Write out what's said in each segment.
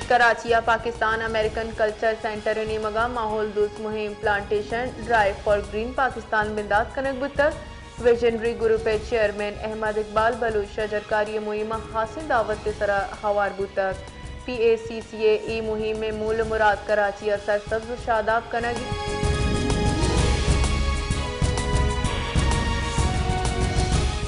کراچی ءَ Pakistan american culture centre ءِ نیمگ ءَ ماحول دوست مہم plantation drive for green Pakistan بندات کنگ بوتگ۔ ویژنری گروپ ءِ چیئرمین احمد اقبال بلوچ شجرکاری ءِ مہم ءَ ہاسیں دعوت ءِ سرا ہوار بوتگ۔ پی اے سی سی ءِ اے مہم ءِ مول ءُ مراد کراچی ءَ سرسبز ءُ شاداب کنگ۔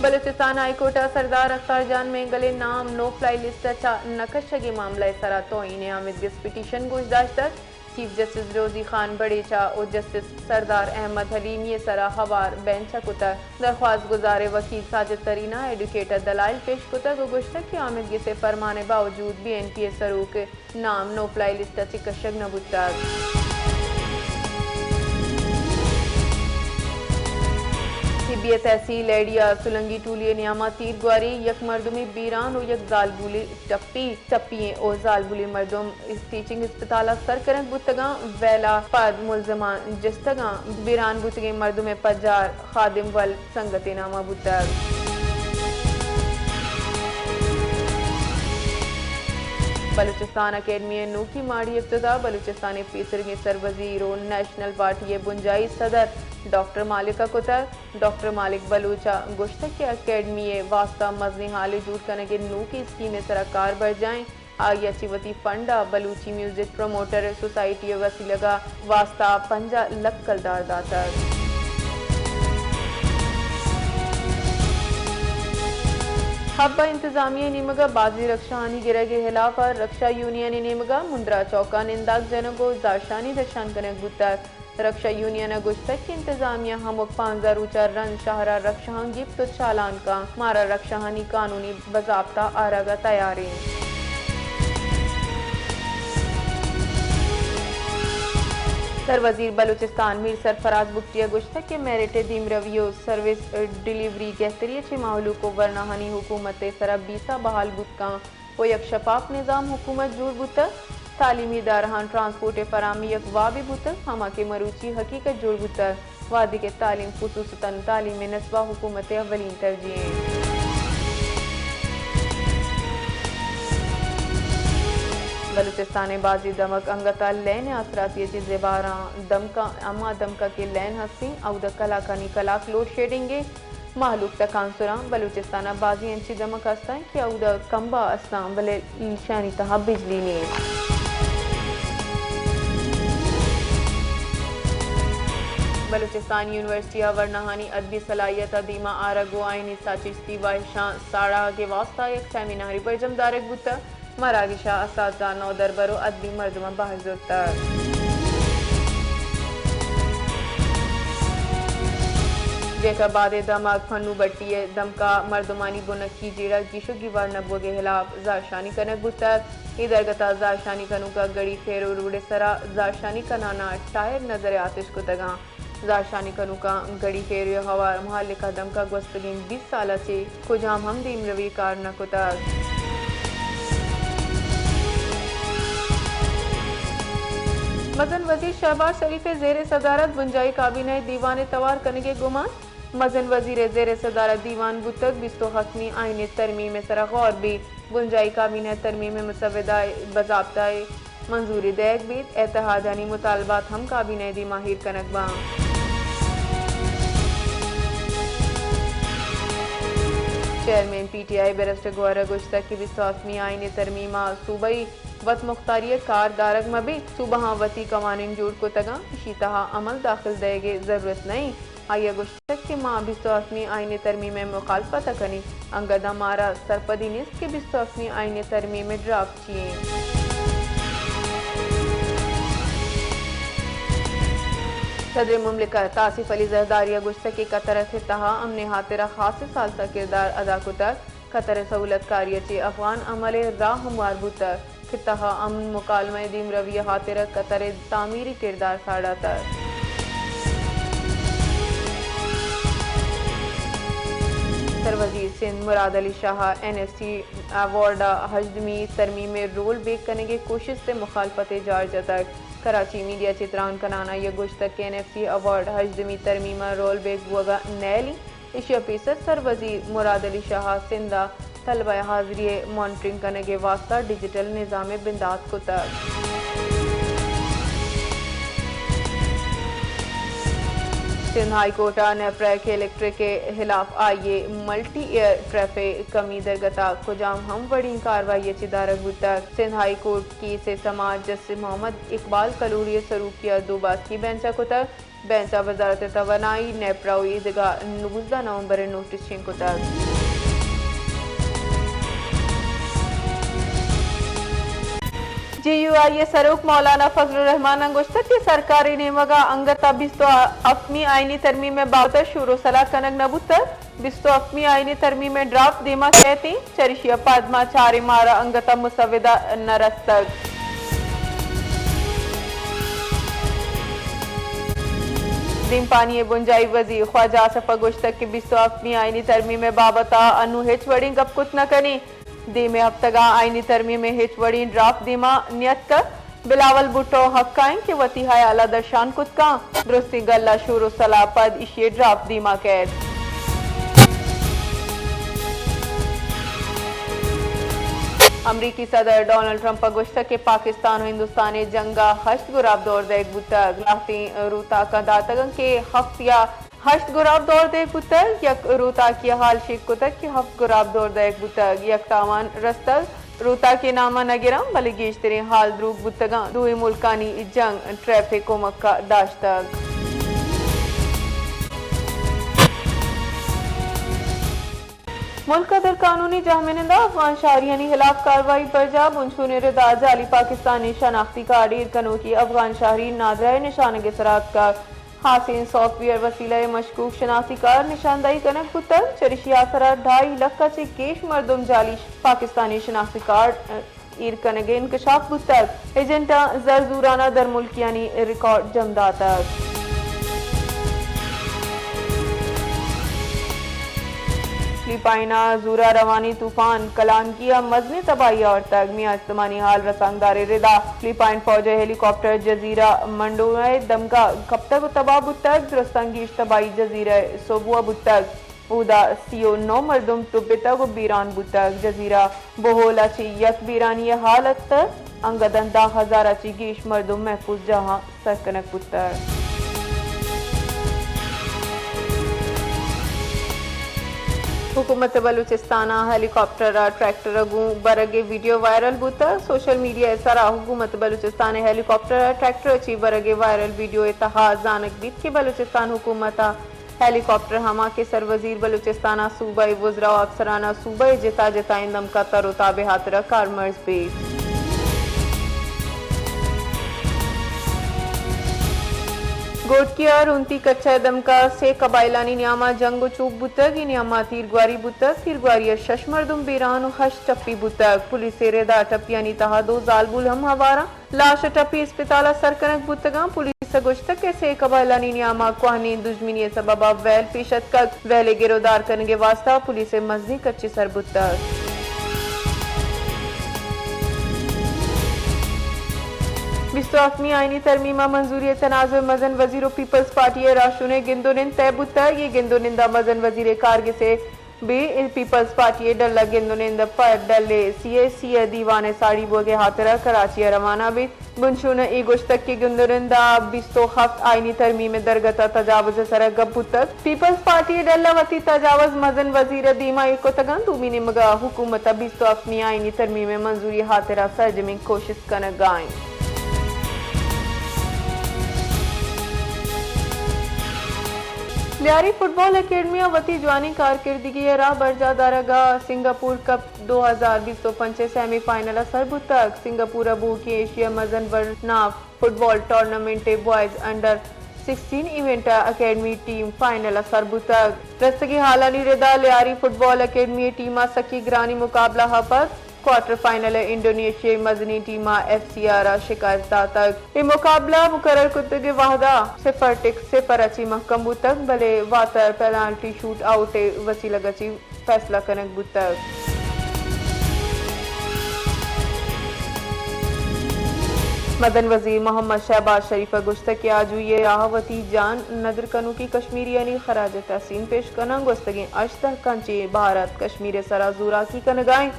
بلوچستان ہائی کورٹ ءَ سردار اختر جان مینگل ءِ نام نو فلائی لسٹ ءَ چہ نہ کشگ ءِ معاملہ ءِ سرا توہین آمیدگس پٹیشن گوش داشتگ۔ چیف جسٹس روزی خان بڑیچہ ءُ جسٹس سردار احمد حلیمی ءِ سرا ہوار بینچ ءَ کتگ۔ درخواست گزار ءِ وکیل ساجد ترین ءَ ایڈوکیٹ ءَ دلائل پیش کتگ ءُ گوشتگ کہ آمیدگس ءِ فرمان ءِ باوجود بی این پی ءِ سروک ءِ نام نو فلائی لسٹ ءَ چہ کشگ نہ بوتگ۔ ٹبی ءِ تحصیل ایڑی ءَ سلنگی ٹولی ءِ نیام ءَ تیر گواری، یک مردمے بیران ءُ یک زالبولے ٹپی، ٹپی ئیں ءُ زالبولیں مردم ٹیچنگ اسپتال ءَ سر کنگ بوتگاں، ویل ءَ پد ملزماں جستگاں، بیران بوتگیں مردم ءِ پجار خادم ول سنگت ءِ نام ءَ بوتگ۔ بلوچستان اکیڈمی ءِ نوکی ماڑی افتتاح، بلوچستان ءِ پیسرگیں سروزیر ءُ نیشنل پارٹی ءِ بنجاہی صدر ڈاکٹر مالک ءَ کتگ۔ ڈاکٹر مالک بلوچ ءَ گوشتگ کہ اکیڈمی ءِ واستہ مزنیں ہالے جوڑ کنگ ءِ نوکیں اسکیم ءِ سرا کار برجاہ ایں۔ آئی ءَ چہ وتی فنڈ ءَ بلوچی میوزک پروموٹر سوسائٹی ءِ وسیلگ ءَ واستہ پنجاہ لکھ کلدار داتگ۔ حب ءَ انتظامیہ ءِ نیمگ ءَ بازیں رکشہانی گرگ ءِ ہلاپ ءَ رکشہ یونین ءِ نیمگ ءَ مندرا چوک ءَ ننداگ جنگ ءُ زہرشانی درشان کنگ بوتگ۔ رکشہ یونین ءَ گوشتگ کہ انتظامیہ ہمک پانزدہ روچ ءَ رند شہر ءَ رکشہاں گیپت ءُ چالان کاں، مارا رکشہانی قانونی بضابطہ آرگ ءَ تیار ایں۔ سروزیر بلوچستان میر سرفراز بگٹی ءَ گوشتگ کہ میرٹ ءِ دیمروی ءُ سروس ڈیلیوری گہتری ءَ چہ مہلوک ءُ ورناہانی حکومت ءِ سرا بیسہ بحال بوت کاں۔ ءُ یک شفاف نظام حکومت جوڑ بوتگ۔ تعلیمی ادارہاں ٹرانسپورٹ ءِ فراہمی یک وابے بوتگ، ہما کہ مروچی حقیقت جوڑ بوتگ، وہدے کہ تعلیم خصوصتاً تعلیم نسواں حکومت ءِ اولین ترجیح ایں۔ بلوچستان ءِ بازیں دمگ انگت ءَ لین ءِ آسراتی ءَ چہ زبہراں دمگاں، ہما دمگ ءَ کہ لین ہستیں، اود ءَ کلاکانی کلاک لوڈ شیڈنگ ایں۔ مہلوک تکانسراں۔ بلوچستان ءَ بازیں انچیں دمگ ہستاں کہ اودا کمبہ ہستاں، بلے ایشانی تہا بجلی نیست۔ بلوچستان یونیورسٹی ءَ ورناہانی ادبی صلاحیت ءَ دیما آرگ ءُ آئینی ساچشتی واہشاں ساڑاگ ءِ واستہ یک سیمینارے برجم دارگ بوتگ۔ مراگش ءَ اساتذہ، نودربر ءُ ادبی مردماں بہر زرتگ۔ جیکب آباد ءِ دمگ پنو بٹی ءِ دمگ ءَ مردمانی بنکی جیڑہ گیش ءُ گیوار نہ بوگ ءِ ہلاپ زہرشانی کنگ بوتگ۔ اے درگت ءَ زہرشانی کنوکاں گڑی خیر ءُ روڈ ءِ سرا زہرشانی کنان ءَ ٹائر نظر ءِ آتش کتگاں۔ زہرشانی کنوکاں گڑی خیر ءِ ہوار مہلک ءِ دمگ ءَ گوستگیں بیست سال ءَ چہ کجام ہم دیمروی کار نہ کتگ۔ مزن وزیر شہباز شریف ءِ زیر صدارت بنجاہی کابینہ ءِ دیوان ءِ توار کنگ ءِ گمان۔ مزن وزیر ءِ زیر صدارت دیوان بوتگ، بیست ءُ ہفتمی آئین ءِ ترمیم ءِ سرا غور بیت۔ بنجاہی کابینہ ءِ ترمیم ءِ مسودہ ءِ بضابطہ ءِ منظوری دئیگ بیت، اتحادانی مطالبات ہم کابینہ ءِ دیما ایر کنگ باں۔ Chairman P T I barrister Gohar ءَ گوشتگ کہ بیست ءُ ہفتمی آئین ءِ ترمیم ءَ صوبائی وت مختاری ءِ کار دارگ مہ بیت، صوبہاں وتی قوانین جوڑ کتگاں، ایشی تہا عمل داخل دئیگ ءِ ضرورت نہ انت۔ آئی ءَ گوشتگ کہ ما بیست ءُ ہفتمی آئین ءِ ترمیم ءِ مخالفت ءَ کنیں، انگت ءَ مارا سرپدی نیست کہ بیست ءُ ہفتمی آئین ءِ ترمیم ءِ ڈرافٹ چی انت۔ صدر مملکت آصف علی زرداری ءَ گوشتگ کہ قطر ءَ خطہ ءِ امن ءِ ہاترا خاصیں ثالث ءَ کردار ادا کتگ۔ قطر ءِ سہولت کاری ءَ چہ افغان عمل ءِ راہ ہموار بوتگ۔ خطہ ءَ امن مکالمہ ءِ دیمروی ءِ ہاترا قطر ءِ تعمیری کردار ساڑاتگ۔ سروزیر سندھ مراد علی شاہ ءَ این ایف سی ایوارڈ ءِ ہژدمی ترمیم ءِ رول بیک کنگ ءِ کوشست ءِ مخالفت ءِ جار جتگ۔ کراچی، میڈیا چہ تران کنان ءَ آئی ءَ گوشتگ کہ این ایف سی ایوارڈ ہژدمی ترمیم ءِ رول بیک بوگ ءَ نئیل انت۔ ایشی ءَ پیسر سروزیر مراد علی شاہ ءَ سندھ ءِ طلبہ ءِ حاضری ءِ مانیٹرنگ کنگ ءِ واستہ ڈیجیٹل نظام ءِ بندات کتگ۔ سندھ ہائی کورٹ ءَ نیپرا ءِ کلکٹر ءِ ہلاف آئی ءِ ملٹی ایئر ٹیرف ءِ کمی درگت ءَ کجام ہم وڑیں کاروائی ءَ چہ دارگ بوتگ۔ سندھ ہائی کورٹ کیس ءِ سماعت جسٹس محمد اقبال کلہوڑی ءِ سروکی ءَ دو باسکی بینچ ءَ کتگ۔ بینچ ءَ وزارت توانائی، نیپرا ءُ ایدگہ نوزدہ نومبر ءِ نوٹس شنگ کتگ۔ جے یو آئی ءِ سروک مولانا فضل الرحمان ءَ گوشتگ کہ سرکار ءِ نیمگ ءَ انگت ءَ بیست ءُ ہفتمی آئینی ترمیم ءِ بابت ءَ شور ءُ سلاہ کنگ نہ بوتگ۔ بیست ءُ ہفتمی آئینی ترمیم ءِ ڈرافٹ دیما کیت انت، چریشی ءَ پد ما چاریں ماہ ءَ انگت ءَ مسودہ نہ رستگ۔ دیمپانی ءِ بنجاہی وزیر خواجہ آصف ءَ گوشتگ کہ بیست ءُ ہفتمی آئینی ترمیم ءِ بابت ءَ انوں ہچ وڑیں گپ کت نہ کنیں۔ دیم ءِ ہپتگ ءَ آئینی ترمیم ءِ ہچ وڑیں ڈرافٹ دیما نیتکگ۔ بلاول بھٹو حق ءَ انت کہ وتی ہیال ءَ درشان کت کن۔ درستیں گل ءَ شور ءُ سلاہ ءَ پد ایشی ءِ ڈرافٹ دیما کیت۔ امریکی صدر ڈونلڈ ٹرمپ ءَ گوشتگ کہ پاکستان ءُ ہندوستان ءِ جنگ ءَ ہشت گراب دور دئیگ بوتگ۔ لہتیں روتاکاں داتگ انت کہ ہفت یا ہشت گراب دور دئیگ بوتگ۔ یک روتاکی ءَ حال شیک کتگ کہ ہفت گراب دور دئیگ بوتگ۔ یک تاوان رستگ۔ روتاکے نام ءَ نہ گراں، بلے گیشتریں حال دروگ بوتگاں۔ دوئیں ملکانی جنگ ٹیرف ءِ کمک ءَ داشتگ۔ ملک ءَ در قانونی جہمنند ءَ افغان شہریانی ہلاف کاروائی برجاہ، بنشون ءِ ردا جعلی پاکستانی شناختی کارڈ ایر کنوکی افغان شہری نادراہ ءِ نشانگ ءِ سرا اتکگ۔ ہاسیں سافٹ ویئر وسیلہ ءَ مشکوک شناختی کارڈ نشاندہی کنگ بوتگ، چریشی ءِ آسرا ڈھائی لکھ ءَ چہ گیش مردم جعلی پاکستانی شناختی کارڈ ایر کنگ ءِ انکشاف بوتگ۔ ایجنٹاں زر زورانہ درملکیانی ریکارڈ جم داتگ۔ فلپائن ءَ زورا روانی طوفان کلانگی ءَ مزنیں تباہی آورتگ۔ میان استمانی حال رسانکدار ءِ ردا فلپائن فوج ءِ ہیلی کاپٹر جزیرہ منڈو ءِ دمگا کپتگ ءُ تباہ بوتگ۔ درستاں گیش تباہی جزیرہ سوبو ءَ بوتگ۔ اودا سی ءُ نو مردم ٹبتگ ءُ بیران بوتگ۔ جزیرہ بوہول ءَ چہ یک بیرانی ءِ حال اتکگ، انگت دہ ہزار ءَ چہ گیش مردم محفوظ جاہاں سر کنگ بوتگ۔ حکومت بلوچستان ءَ ہیلی کاپٹر ءَ ٹریکٹر ءَ گوں برگ ءِ ویڈیو وائرل بوتگ۔ سوشل میڈیا ءِ سرا حکومت بلوچستان ءِ ہیلی کاپٹر ءَ ٹریکٹر ءَ چہ برگ ءِ وائرل ویڈیو ءِ تہا زانگ بیت کہ بلوچستان حکومت ءَ ہیلی کاپٹر ہما کہ سروزیر بلوچستان ءَ صوبہ ءِ وزراء ءُ افسران ءَ صوبہ ءِ جتا جتائیں دمکاں تر ءُ تاب ءِ ہاترا کارمرز بیت۔ گوٹکی ءَ رونتی کچ ءِ دمکا سے قبائلانی نیاما جنگ ءُ چوک بوتگ، اے نیاما تیرگواری بوتگ، تیرگواری ءَ شش مردم بیران ءُ ہشت ٹپی بوتگ۔ پولیس ءِ ردا ٹپیانی تہا دو زالبول ہم ہوار انت۔ لاش ءُ ٹپی اسپتال ءَ سر کنگ بوتگاں۔ پولیس ءَ گوشتگ کہ سے قبائلانی نیاما کوہنیں دژمنی ءِ سبب ءَ ویل پیش اتکگ۔ ویل ءِ گر ءُ دار کنگ ءِ واستہ پولیس ءِ مزنیں کچے سر بوتگ۔ بیست ءُ ہفتمی آئینی ترمیم ءِ منظوری ءِ تنازع ءَ مزن وزیر ءُ پیپلز پارٹی ءِ راہشون ءِ گند ءُ نند طے بوتگ۔ اے گند ءُ نند ءَ مزن وزیر ءِ کارگس ءِ بے پیپلز پارٹی ءِ ڈل ءِ گند ءُ نند پہ ڈل ءِ سی ءِ سی ءِ دیوان ءِ ساڑی بوگ ءِ ہاترا کراچی ءَ روانہ بیت۔ بنشون ءَ اے گوشتگ کہ گند ءُ نند ءَ بیست ءُ ہفت آئینی ترمیم ءِ درگت ءَ تجاوز ءِ سرا گپ بوتگ۔ پیپلز پارٹی ءِ ڈل ءَ وتی تجاوز مزن وزیر ءِ دیما ایر کتگ انت۔ دومی نیمگ ءَ حکومت ءَ بیست ءُ ہفتمی آئینی ترمیم ءِ منظوری ءِ ہاترا سرجمیں کوشست کنگ ءَ انت۔ لیاری فٹبال اکیڈمی ءَ وتی جوانیں کارکردگی ءِ راہ برجاہ دارگ ءَ سنگاپور کپ دو ہزار بیست ءُ پنچ ءِ سیمی فائنل ءَ سر بوتگ۔ سنگاپور ءَ بوھوکیں ایشی ءِ مزن برناف فٹبال ٹورنامنٹ ءِ بوائز انڈر سکسٹین ایونٹ ءِ اکیڈمی ٹیم فائنل ءَ سر بوتگ۔ رستگیں ہالانی ردا لیاری فٹبال اکیڈمی ءِ ٹیم ءَ سکی گرانیں مقابلہ ءَ پد کوارٹر فائنل ءَ انڈونیشیا ءِ مزنیں ٹیم ءَ ایف سی آر ءَ شکست داتگ۔ اے مقابلہ مقرر کتگیں وھد ءَ صفر ٹک صفر ءَ چہ مھکم بوتگ، بلے واتر پینالٹی شوٹ آؤٹ ءِ وسیلگ ءَ چہ فیصلہ کنگ بوتگ۔ مزن وزیر محمد شہباز شریف ء گوشتگ کہ آجوئی ء راہ ء وتی جان ندر کنوکیں کشمیریانی خراج تحسین پیش کناں۔ گوستگیں ہشت دہکاں چہ بھارت کشمیر ء سرا زوراکی کنگا انت،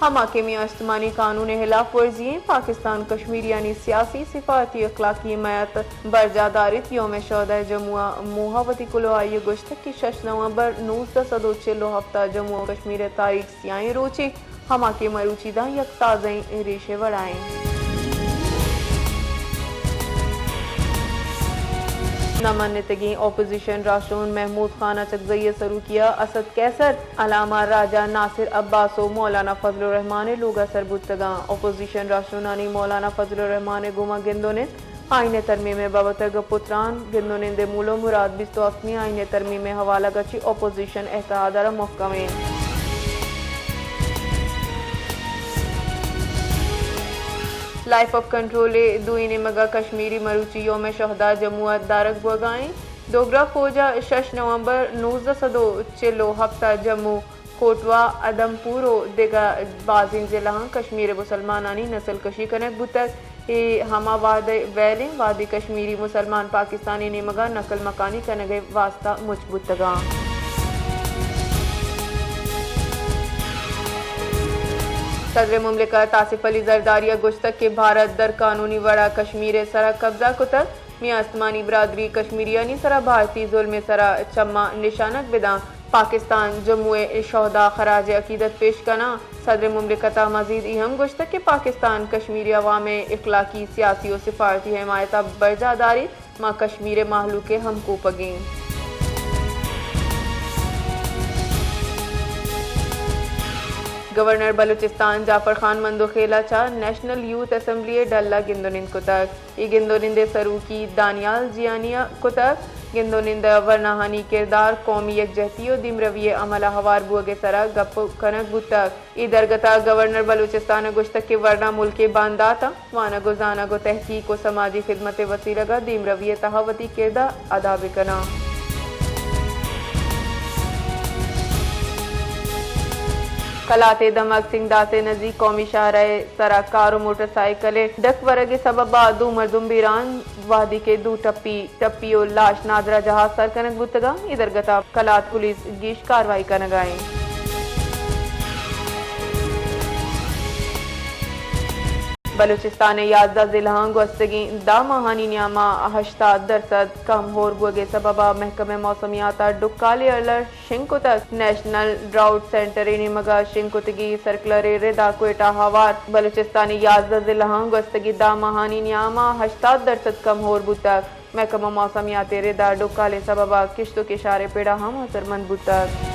ہما کہ مئے اشتمانی قانون ء ہلاف ورزی انت۔ پاکستان کشمیریانی سیاسی، سفارتی، اخلاقی حمایت برجاہ داریت۔ یوم شہداء جموں ء موہ ء وتی کلوہائی ء گوشتگ کہ شش نومبر نوزدہ سد و چل و ہفت ء جموں و کشمیر ء تاریخ سیاہیں روچے، ہما کہ مروچی داں یک تازہیں ریشے وڑا انت۔ نہ منتگیں اپوزیشن راہشون محمود خان اچکزئی ء سروکی ء اسد قیصر، علامہ راجہ ناصر عباس و مولانا فضل الرحمان ء لوگ ء سر بوتگاں۔ اپوزیشن راہشونانی مولانا فضل الرحمان ء گوما گندونت آئین ء ترمیم ء بابت ء گپ و تران۔ گندونند ء مول و مراد بیست و ہفتمی آئین ء ترمیم ء ہوالگ ء چہ اپوزیشن اتحاد ء را مھکم انت۔ لائف آف کنٹرول ء دوئیں نیمگ ء کشمیری مروچی یوم شہداء جموں ء دارگ بوگا انت۔ ڈوگرا فوج ء شش نومبر نوزدہ سد و چل و ہپت ء جموں کوٹوا، ادم پور و دگہ بازیں ضلعاں کشمیر ء مسلمانانی نسل کشی کنگ بوتگ۔ اے ہما وہد ء ویل انت، وہدے کشمیری مسلمان پاکستانی نیمگا نقل مکانی کنگ ء واستا مچ بوتگاں۔ صدر مملکت آصف علی زرداری ء گوشتگ کہ بھارت در قانونی وڑا کشمیر ء سرا قبضہ کتگ۔ میاں استمانی برادری کشمیریانی سرا بھارتی ظلم ء سرا چماں نشانگ بداں، پاکستان جموں ء شہدا خراج عقیدت پیش کناں۔ صدر مملکت ء مزید ای ہم گوشتگ کہ پاکستان کشمیری عوام ء اخلاقی، سیاسی و سفارتی حمایت ء برجاہ داریت، ما کشمیر ء مہلوک ء ہمکوپگ ایں۔ گورنر بلوچستان جعفر خان مندوخیل ء چہ نیشنل یوتھ اسمبلی ء ڈل ء گندونند کتگ۔ اے گندونند ء سروکی دانیال جیانی ء کتگ۔ گندونند ء ورناہانی کردار، قومی یکجہتی و دیمروی ء عمل ء ہوار بوگ ء سرا گپ کنگ بوتگ۔ اے درگت ء گورنر بلوچستان ء گوشتگ کہ ورنا ملک ء باندات ء وانگ و زانگ و تحقیق و سماجی خدمت ء وسیلگ ء دیمروی ء تہا وتی کرد ء ادا بہ کناں۔ کلات ء دمگ سنگداس ء نزیک قومی شاہراہ ء سرا کار و موٹر سائیکل ء ڈک ورگ ء سبب ء دو مردم بیران، وہدی کہ دو ٹپی، ٹپی و لاش نادراہ جاہ ء سر کنگ بوتگاں۔ اے درگت ء کلات پولیس گیش کاروائی کنگ ء انت۔ بلوچستان ء یازدہ ضلعاں گوستگیں دہ ماہانی نیام ء ہشتاد درسد کم ہور بوگ ء سبب ء محکمہ موسمیات ء ڈکال ء الرٹ شنگ کتگ۔ نیشنل ڈراؤٹ سینٹر ء نیمگ ء شنگ کتگی سرکلر ء ردا کوئٹہ ہوار بلوچستان ء یازدہ ضلعاں گوستگی دہ ماہانی نیام ء ہشتاد درسد کم ہور بوتگ۔ محکمہ موسمیات ء ردا ڈکال ء سبب ء کشت و کشار ء پڑ ء ہم اثرمند بوتگ۔